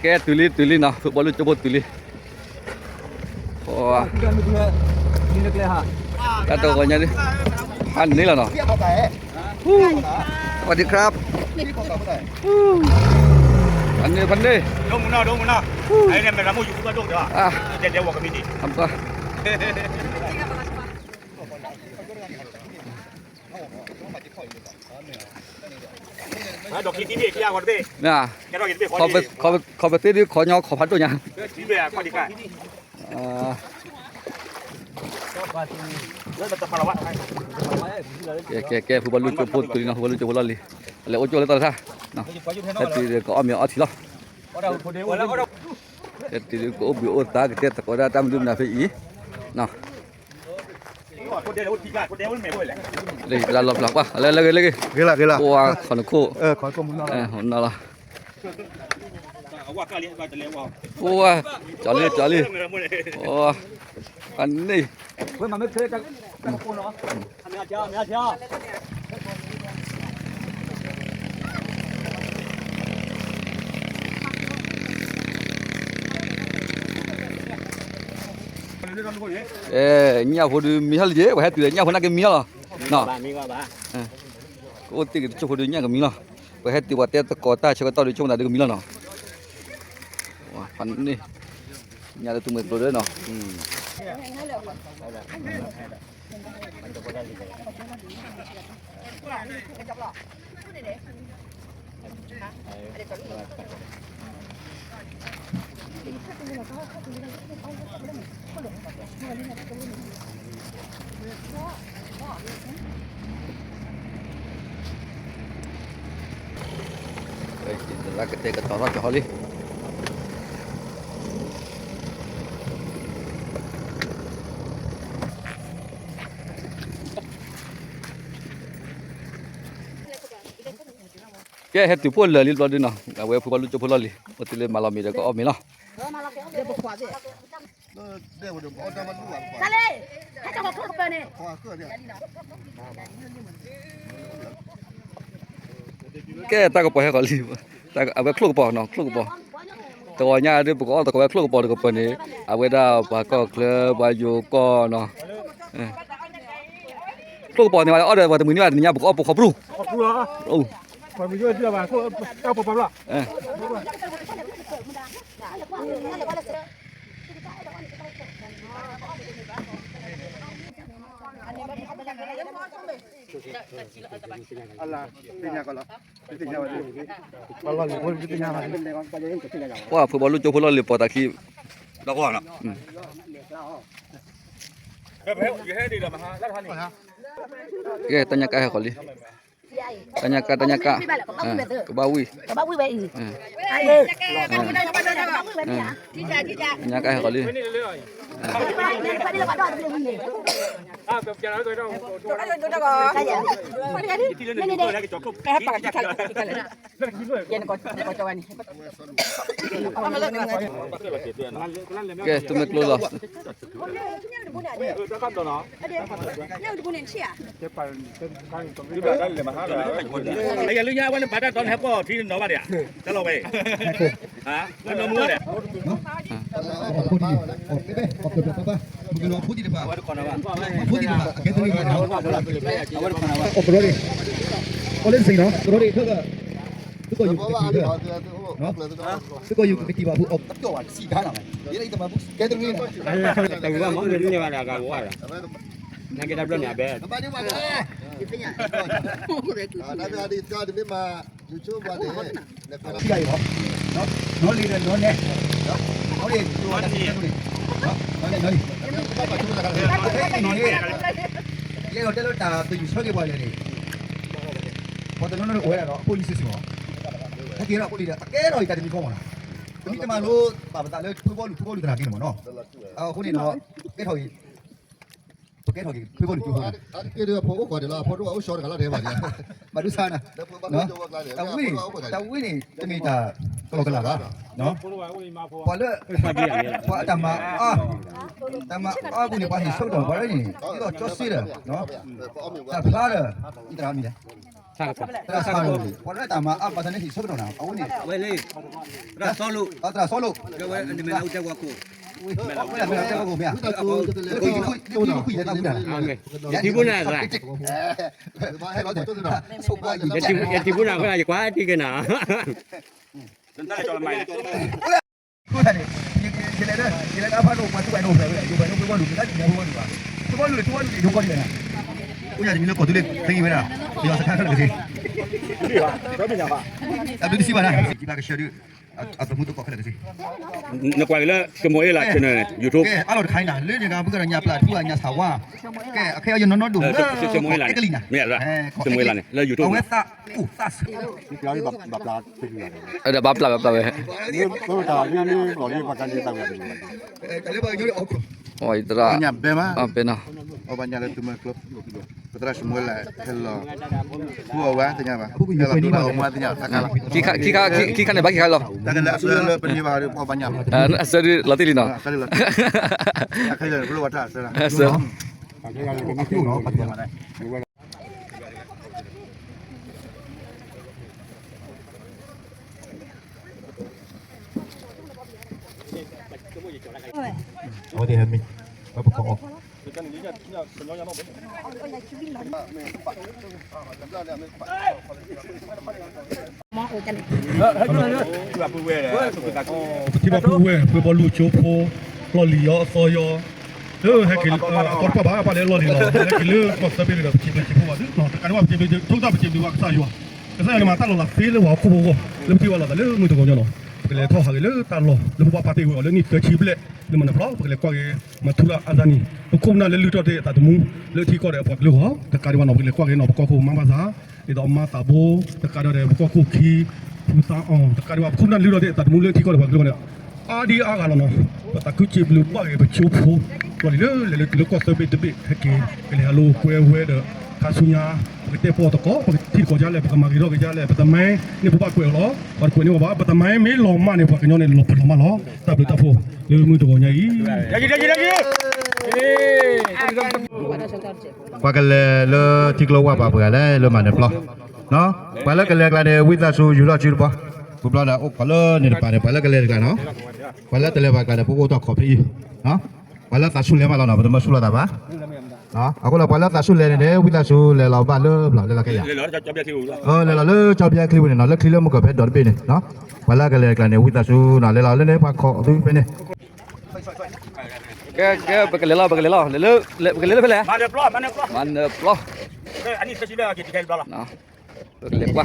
ကဲတုၤလံ တုၤလံနီၤ, ဖုဘီလူကၠိဖိတုၤလံ. တၢ်တဂီၤညါဒ် ဖးန့ၢ်လီၤနီၤ. สวัสดีครับ. ဖးန့ၢ် ဖးန့ၢ်. ခီပသ့ၣ်ဒုးခီညီခီဖးဒိၣ်ညါ. ကဲ ကဲ ကဲ ဖုဘီလူကၠိဖိတုၤလံနီၤ, ဖုဘီလူကၠိဖိလီၢ်လံၤ. အလဲၤအိၣ်ကၠိလၢတၢ်တခါ, ဟဲတုၤဒီးကအီၣ်မ့ၤအီထံလီၤ. ကဲ တုၤဒီးကအိၣ်ဘှံးအိၣ်သါ ကတဲသကိးဒၣ်တၢ်မနုၤမနုၤဖဲအံၤ. လၢလီၤဖျါကွၢ် လၢလၢဂ့ၤလၢဂ့ၤ, ပှၤခီၣ်နခိၣ်, နီၤလီၤ. ပှၤ ကၠီလံ ကၠီလံ, ပှၤ ဖးန့ၢ်. အဲ ညၣ်ဖိဒုးမံထီၣ်လံက့ၤ, ပှၤဟဲတုၤဒီးညၣ်ဖိန့ၣ်ကမံထီၣ်လီၤ. ကအိၣ်သ့ၣ်က့ၤတကၠိဖိဒုးညၣ်ကမံလီၤ. ပှၤဟဲတုၤပှၤတဲသကိးတၢ်ဆၢကတီၢ်ဒုး ဆိကမိၣ်သးဒုးကမံလီၤနီၤ. ဖးန့ၢ်, ညၣ်လၢသူမှဲကျိဒီးနီၤ. လၢကတဲာ်ကတီၤထီၣ်ကဟီလံ. ကဲ ဟဲတုၤဖှိၣ်လၢာ်လံတဘျီဒုနီၤ, အဝဲဖုဘီလူကၠိဖိလီၢ်လံၤ အိၣ်တုၤလၢမၤလီၤမ့ၤဒီးကအီၣ်မ့ၤလီၤ. ကဲ တၢ်ကပီၤဟဲဃီၤလံ, အဝဲချိၣ်ကပီၤနီၤ, ချိၣ်ကပီၤ, တဂီၤညါဒ်ပကအီၣ်သကိးဝဲချိၣ်ကပီၤတကပၤန့ၣ်, အဝဲဒၣ်ပှၤကီၢ်ချၢ ပှၤယိၤကီၢ်နီၤ, ချိၣ်ကပီၤန့ၣ် အီၣ်ဒီးပှၤတမှံၤန့ၣ်ဘၣ် တနံၤညါပကအီၣ်ပိာ်ခီပရူၢ်. ပှၤဖုဘီလူကၠိဖိလီၢ်လံၤပီၤသးခံ, ကဲ တၢ်ညါကါဟဲဃီၤလံ, တၢ်ညါကါ တၢ်ညါကါ, ကဘၣ်ဝံၣ်, တၢ်ညါကါဟဲဃီၤလံ. ကဲ သူမ့ၢ်ကျိလီၤ. အယၤလၢညါဝဲလၢဘၣ်တၢ်တီန့ၣ် ဟဲပီၣ်ထံနီၤဘၣ်ဒံးဧါ, တၢ်လီၤဝဲ, ဟါ, လၢနီၢ်မူန့ၣ်, အဝဲတခီနီၤဘၣ်, အဝဲတခီနီၤဘၣ်, အဝဲတခီနီၤဘၣ်, အဝဲတခီနီၤဘၣ်, သုကီၢ်ယူၤကကတံၢ်သၢ, သုကီၢ်ယူၤကကတံၢ်ဘၣ်ဖုးအီၤ, ကၠီၣ်ဝါတစံးခါနီၤ, တဝံၤဘၣ်မ့ၢ်မ့ၢ်ဘၣ်န့ၣ် အကဝဲ, နက့တၢ်ဘျီန့ၣ် အဘဲ, တမ့ၢ်မၤ ယူၤဆိပှၤန့ၣ်, နီၢ်လံၤဒီးနီၢ်နဲ, နီၢ်လံၤ, နီၢ်နဲ, နီၢ်လံၤ, နီၢ်လံၤ, ယအဲၣ်ဒိးတဲလၢတၢ်ကယူၤဆၢက့ၤပှၤလဲၣ်န့ၣ်, ပှၤတနီၤနီၤအိၣ်ဝဲဒၣ်ဒီး အဖိလံၤစုာ်စုာ်လီၤ, ဟဲက့ၤဒီးအဖိလံၤဒီး အကဲထီၣ်အံၤတၢ်တမံၤဃီမးနီၤ, တမံၤတမၤလိဘၣ်ပသးလၢ ဖုဘီလူၤ ဖုဘီလူၤသနာ်က့န့ၣ်မးနီၤ, အဃိန့ၣ်ဒီး ကဲထီၣ်အံၤ ပကဲထီၣ်က့ၤ ဖုဘီလူၤကၠိဖိ, ဘၣ်ဒုးဆါနၤ, အဝဲန့ၣ် တၢ်ဝဲန့ၣ် တမ့ၢ်တၢ်ကလီကလီဘၣ်, ပှၤလၢ ပှၤအတၢ်မၤအါ, တၢ်မၤအါပူၤန့ၣ် ပှၤဟ့ၣ်ဆၢကတီၢ် ပှၤလၢန့ၣ် ဒ်သိးကၠီစ့ဒီး တၢ်ဖျါဒီး ယတရၣ်မံၤလဲၣ်, သရၣ်စီၤလိာ်, ပှၤလၢတၢ်မၤအါဘၣ်သးန့ၣ်ဟံၣ်ဆၢကတီၢ်နၤ အဝဲန့ၣ်, ဝဲလၢ, သရၣ်စီၤလိာ်, သရၣ်စီၤလိာ်, ဝဲနမ့ၢ်လၢအူတဲဝီခိၣ်, မ့ၢ်လၢအူတဲဝီခိၣ်မ့ၢ်ဧါ, ယထံၣ်ဘူးနၤသရၣ်, ယထံၣ်ဘူးနၤအဃိ ယကွၢ်ထံက့ၤနၤ, ယလဲၤလၢ, ယလဲၤလၢအဖးဒိၣ်ပှၤသူဝဲဒိၣ်ဖျဲးဝဲဒၣ် ယိၤဖဲဒိၣ်ဖဲဝီဒူၣ် ကသးဒ်န့ၣ်ဖဲဝီဒူၣ်ဘၣ်, ဖဲဝီဒူၣ်လၢထံဝီဒူၣ်လၢယိၤကီၢ်ဒ်လဲၣ်နၤ, အိၣ်ယၤတမံၤလၢကီၢ်သူလ့ၤသ့ဝဲဒၣ်, ပယီၤစခါခဲလၢာ်ကသ့, တၢ်ဘျုးတဆံဘၣ်နၤ, ယဘၣ်ကဆှၢဒုး, အသမူသကိးခဲလၢာ်ကသ့, နကွၢ်က့ၤလၢ Samuel လၢ channel YouTube, အလီၢ်တခါအံၤနၤ လၢန့ၣ်ဂၤမုၢ်ကရညါပျၢ်ထူအညါသးဝါ, ကဲ အခဲအံၤယနီၢ်နီၢ်ဒိၣ်လၢ အဲကလံၤနၤ, မ့ၢ် Samuel န့ၣ် လၢ YouTube န့ၣ် အဝဲသးအိၣ်သးဆၢ ဒီးဘၣ်ပျၢ်ဘၣ်ပျၢ်ဝဲ, သရၣ်, ပသရၣ်, အဘဲနၤ, ခံခါန့ၣ်ဘၣ်ခံခါလီၤ, အဆၢဒုးလီၤတံၢ်လံနီၤ, အဆၢ အဝဲသ့ၣ်ဟဲမံ, ပကီၢ်အီၣ်, ပထံၣ်ဘၣ်ပုၢ်ဝဲၢ် ပှၤဘီလူးကၠိဖိ, လီၢ်လံၤယီၤအသီယီၤ, လၢဟဲက့ၤလၢအသီတဖၣ်ဘၣ် ပာ်လၢအလီၢ်လံၤလီၤ, ဟဲက့ၤလၢကီၢ်သၢဘ့ၣ်လံဒီး ပစံးဘျုးစံးဖှိၣ်ဘၣ်သု, တကးဒံးဘၣ်ပစံးဘျုး, ထိၣ်သၣ်ပစံးဘျုးဘၣ်ကစၢ်ယွၤ, ကစၢ်ယွၤန့ၣ်မၤတၢ်လီၤလးသ့လၢပှၤဟီၣ်ခိၣ်ဖိအဂီၢ်, လၢပထံၣ်ဝဲလီၤသးလၢမုၢ်တဂီၤညီနီၤ, ပကလဲၤထီၣ်ဟးဂ့ၤလၢတၢ်လီၢ် လၢပဘၣ်ပာ်တ့ၢ်ဝဲအီၤလၢနံၣ်သၢဆံဘျဲၣ်, လၢမၤနၢၤပျီ ပကလဲၤကွၢ်က့ၤ မၤထူရၤအါစၢ်နံၤ, ပခိၣ်ပနၢ်လၢလုၢ်ထီၣ်တ့ၢ်အသးသမူ လၢထံကီၢ်ဒီးပှၤကလုာ်အဂီၢ်, တကးဒံးဘၣ်နီၤ ပကလဲၤကွၢ်က့ၤနီၤ ပကီၢ်ခိၣ်မါဘၣ်သး ဒ်သိးအမါသးဘိ, တကးဒီးပကီၢ်ခိၣ်ခံ, ဖုသးအီၣ်, တကးဒံးဘၣ် ပခိၣ်ပနၢ်လုၢ်ထီၣ်တ့ၢ်အသးသမူလၢထံကီၢ်ဒီးပှၤကလုာ်အဂီၢ်န့ၣ်, အါဒံအါဂၤလီၤနီၤ, ပသးခုစံးဘျုးဘၣ်က့ၤပကၠိဖိ, လီၢ်လံၤလၢ လဲၤလၢကီၢ်သၢဘ့ၣ်တဘ့ၣ် ဟဲက့ၤ ကလဲၤဟးလိာ်ကွဲဝဲဒီး ခါဆူညါ ပကတဲပီၢ်သကိး ပကထံၣ်သကိးဒ်လဲၣ် ပကမၤဂ့ၤထီၣ်က့ၤဒ်လဲၣ် ပသမိုင်းန့ၣ် ပဘၣ်ကွဲးအီၤလီၤ, ပှၤတကွဲးန့ၢ်ဝဲဘၣ် ပသမိုင်းမ့ၢ်လီၤမၢ်န့ၣ် ပှၤကညီန့ၣ် လီၤပှီၢ်လီၤမၢ်လီၤ, တၢ်ဘျုးတၢ်ဖှိၣ် လၢမုၢ်တဂီၤညါအံၤ ပှၤကလဲၤလၢထံကျိဝၢ်ပၤပှဲၤဂၤလဲၣ် လၢမၤနၢၤပျီ, ပှၤလၢကလဲၤကျါန့ၣ် ဝံသးစူၤယူၤထီၣ်စုတပီၤ, ပဘျီဒီးအိၣ်ခိးလၢန့ၣ်တပၤန့ၣ် ပှၤလၢကလဲၤတကျါနီၤ, ပှၤလၢတလဲၤဘၣ်ကျါန့ၣ် ပအိၣ်တီၢ်ခိးဖဲအံၤ, ပှၤလၢသးဆူၣ်လဲၤမးလီၤနီၤ ပတမၢဆူၣ်လိာ်သးဘၣ်, အဃိလီၤ ပှၤလၢသးဆူၣ်လဲၤန့ၣ်န့ၣ် ဝံသးစူၤလဲၤလီၤဘၣ်လၢဘျီလၢလီၤကဲယၤ, လဲၤလီၤလၢကၠီဘျဲချံပူၤန့ၣ်နီၤ လၢချံလၢမုၢ်ကီၢ်ဖဲဒီတဘ့ၣ်န့ၣ်, ပှၤလၢကလဲၤတကျါန့ၣ် ဝံသးစူၤနီၤ လဲၤလီၤလၢန့ၣ် ပှၤခိးသုဖဲန့ၣ် ကဲ ကဲ ပကလဲၤလီၤ ပကလဲၤလီၤ လဲၤလၢ ပကလဲၤလၢဖဲလဲၣ်, မၤနၢၤပျီ, ပကလဲၤကွၢ်, ကဲ ကဲ ပကလဲၤလီၤ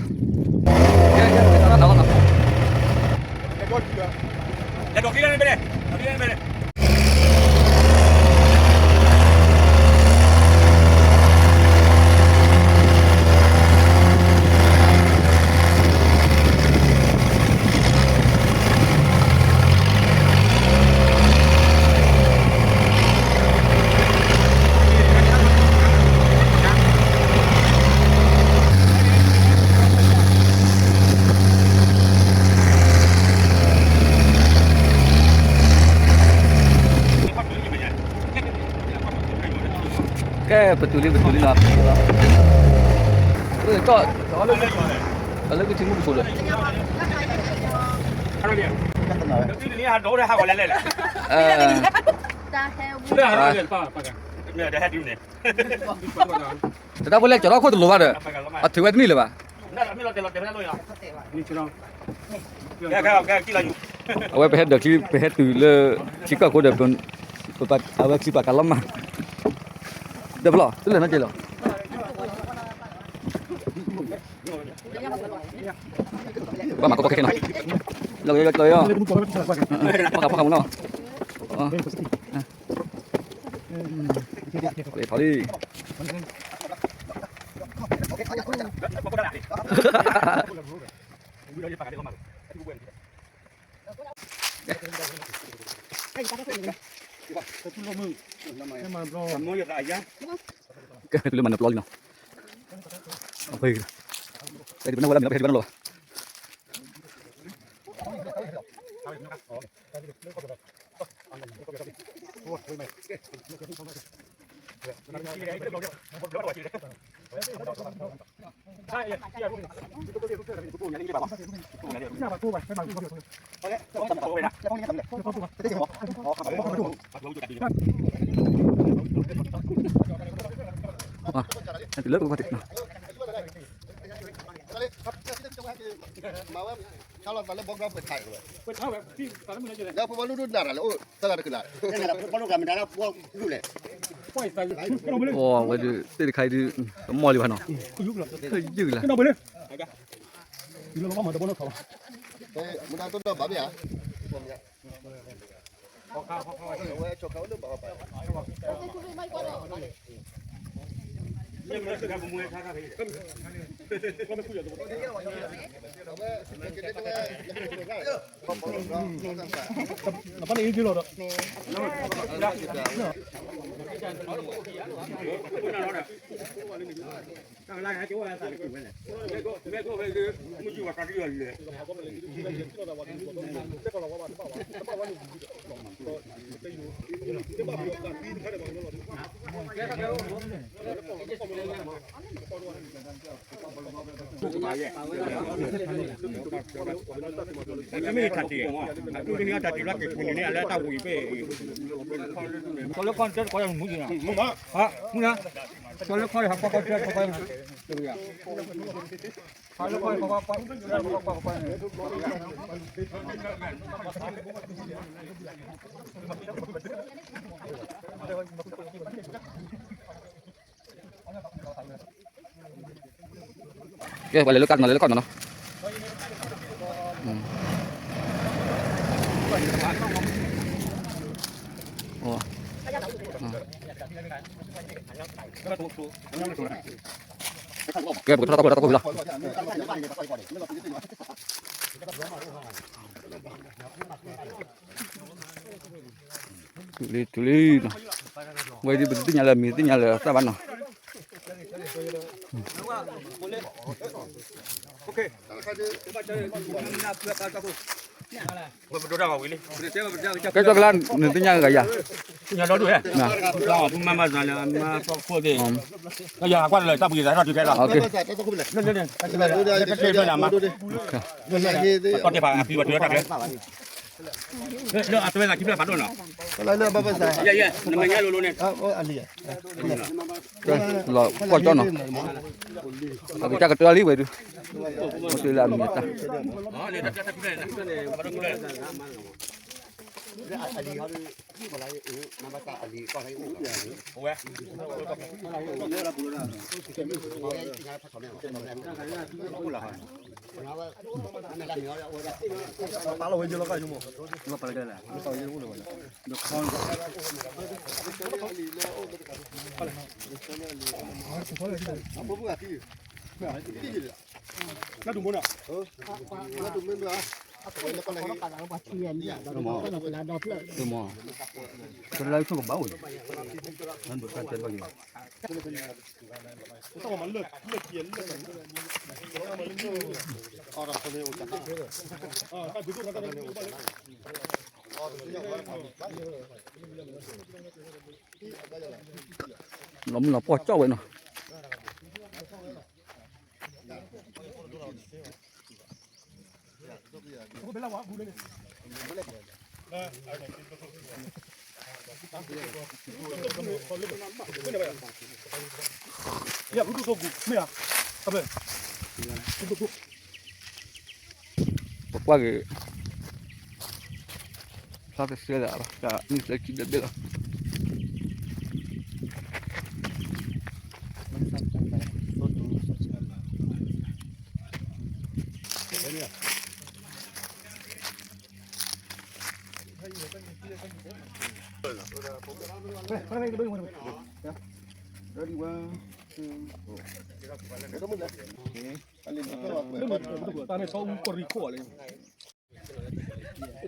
ကဲ ပတုၤလံ ပတုၤလံနီၤ, ကၠီၣ် လၢကထံမူကဆိးဒီး, တၢ်ဖိလဲၣ် ကၠီၣ်ထီၣ်ခိၣ်တလိၤဘၣ်ဒီး, အထုးဝဲတန့ၢ်လၢၤဘၣ်, အဝဲပဟဲဒၢးချံ ပဟဲတုၤလၢ ထံကၢၢ်ခိၣ်ဒီး ပဝဲချံပာ်ကၤလီၤမး, ဒီးဖျီၣ် သုလဲၤနီတက့ၢ်လီၤ, ဘၣ်မၤကီကီခဲခဲနီၤ, လီၤလီၤလီၤ, ဖီၣ်ခါဖီၣ်ခါမနီၤ, ဖီၣ်လံ ကဲ တုၤလၢမၤနၢၤပျီလံနီၤ, အဖဲ ကဲ ဒ်ပနၢ်ဝဲလၢမ့ၢ်နီၤ ဖဲဒ်ပနၢ်လီၤဘၣ်, ကဲ တုၤလၢပကဘၣ်တ့ၢ်နီၤ အိၣ်ဝဲဒုး သ့ၣ်တခါအံၤဒုး တမီၢ်လံဘၣ်နီၤ ယုၢ်လၢ မ့ၢ်တၢ်တ့ၢ် အတူၢ်တမံၤတၢ်တ့ၢ်လၢက့ၤပူၤန့ၣ် အလၢတၢ်ဝံၤပဲ မူနၤ ကၠီလၢခီၣ်ဟးကွၢ်ကွၢ်ကွၢ်ကွၢ် ကဲ ပှၤလဲၤလၢကါနီၤ လဲၤလၢကါနီၤနီၤ ကဲ ပကထီၣ်တၢ်ကိၢ်လီၤ တၢ်ကိၢ်လီၤ တုၤလံ တုၤလံနီၤ ဝဲဒ်ပတသ့ၣ်ညါလၢအမံၤ သ့ၣ်ညါလၢအသၣ်ဘၣ်နီၤ ကဲ ကၠီကလါ နသ့ၣ်ညါဂၤယၤ ပမၤမၤစၢၤလၢအမၤသီခိၣ်သ့ၣ် ကယၤကွၢ်လၢတၢ်ပှံၤသးထီၣ်တုၤခဲလီၤ ကဲ လၢအတဝဲသးခံဖျၢၣ်ဖးဒိၣ်နီၤ လၢဘၣ်ဘၣ်သး နမညါလိၤလိၤန့ၣ် လီၤကွၢ်ကၠီနီၤ အကစၢ်ကတၢၢ်လံဝဲဒုး မ့ၢ်တုၤလၢအမံၤအတၢ် လီၤမုၢ်လီၤပှီၢ်ကၠီဝဲနီၤ ပကွၢ်က့ၤ ဖျါတသ့လၢၤဘၣ် တၢ်နံၣ်သၢဆံဘျဲၣ်ဘျဲၣ်လီၤ Ready, one, two, go. တၢ်န့ၣ် ဆီအူကီၢ်ရံၣ်ခိၣ်လီၤ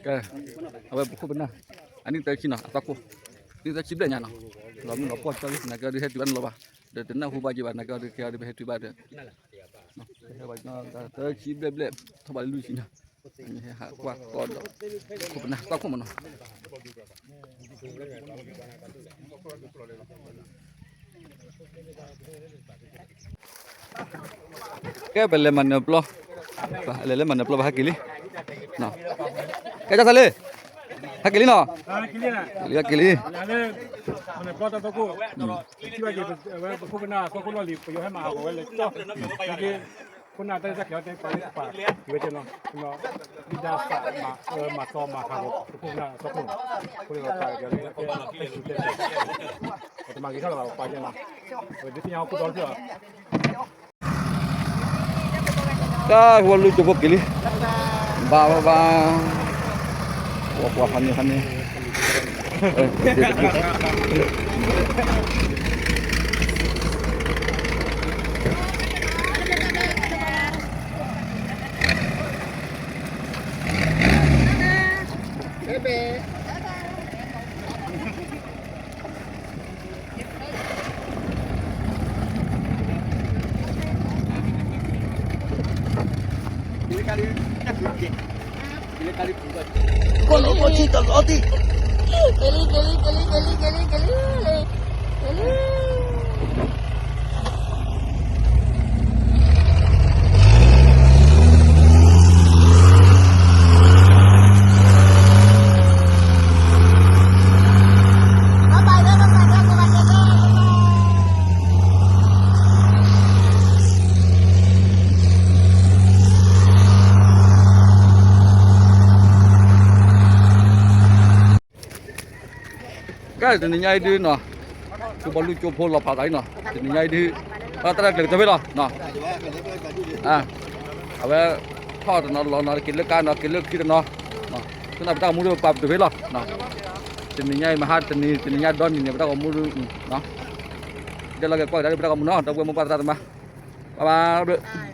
ကဲ အဝဲပခိၣ်ပနၢ် အနံၣ်သၢဆံနီၤ အသီခိၣ် နံၣ်သၢဆံဘျဲၣ်ညါနီၤ လီၤမုၢ်လီၤပှီၢ်ကၠီလံ သနာ်က့ဒီးဟဲတုၤဘၣ်န့ၣ်လီၤဘၣ် ဒီးတနၢ်ဟူဘၣ်က့ၤဘၣ် သနာ်က့ဒီး ကဲဒီးပဟဲတုၤဘၣ်ဒီး သၢဆံဘျဲၣ်ဘျဲၣ် ထီၣ်ဘၣ်လွံၢ်ဆံနီၤ ဟဲဟးကွၢ်ကီဒီး ခိၣ်ပနၢ်သီခိၣ်မးနီၤ တ�ၢ် ကဲ ပလဲၤမၤနၢၤပျီ, လဲၤလၢမၤနၢၤပျီ ပဟဲက့ၤလံ, ကဲကၢ်သးလ့, ဟဲက့ၤလံနီၤ, က့ၤလံ, ဟဲက့ၤလံ, တၢ်ဝဲလူကၠိဖိက့ၤလံ, ဘၣ်ဘၣ်ဘၣ်, ဝဲကွၢ်ဖးန့ၣ်ဖးန့ၣ်, ကဲ တနံၤညါအံၤဒုနီၤ, ကဘီလူကၠိဖိလီၤဖးသးအံၤနီၤ, တနံၤညါအံၤဒု, တၢ်ရဲၣ်ကျဲၤကတၢၢ်ဖဲလီၤ, အဝဲ ထီၣ်တနီၤလီၤနီၤ က့ၤလၢကါနီၤ က့ၤလၢခံတနီၤ, သနာ်ပတၢ်ဂီၤမူဒုပပာ်ပတုာ်ဖဲလီၤ, တနံၤညါအံၤမဟါတနံၤ တနံၤညါဒီနံၤန့ၣ် ပတၢ်ဂီၤမူဒု, ဒ်လီၤက့ၤကွၢ်ကဒါဒုပတၢ်ဂီၤမူနီၤ ဒီပုၢ်ဝဲၢ်မိၢ်ပၢ်သရၣ်သမါ, ဘၣ်ဘၣ်ဒု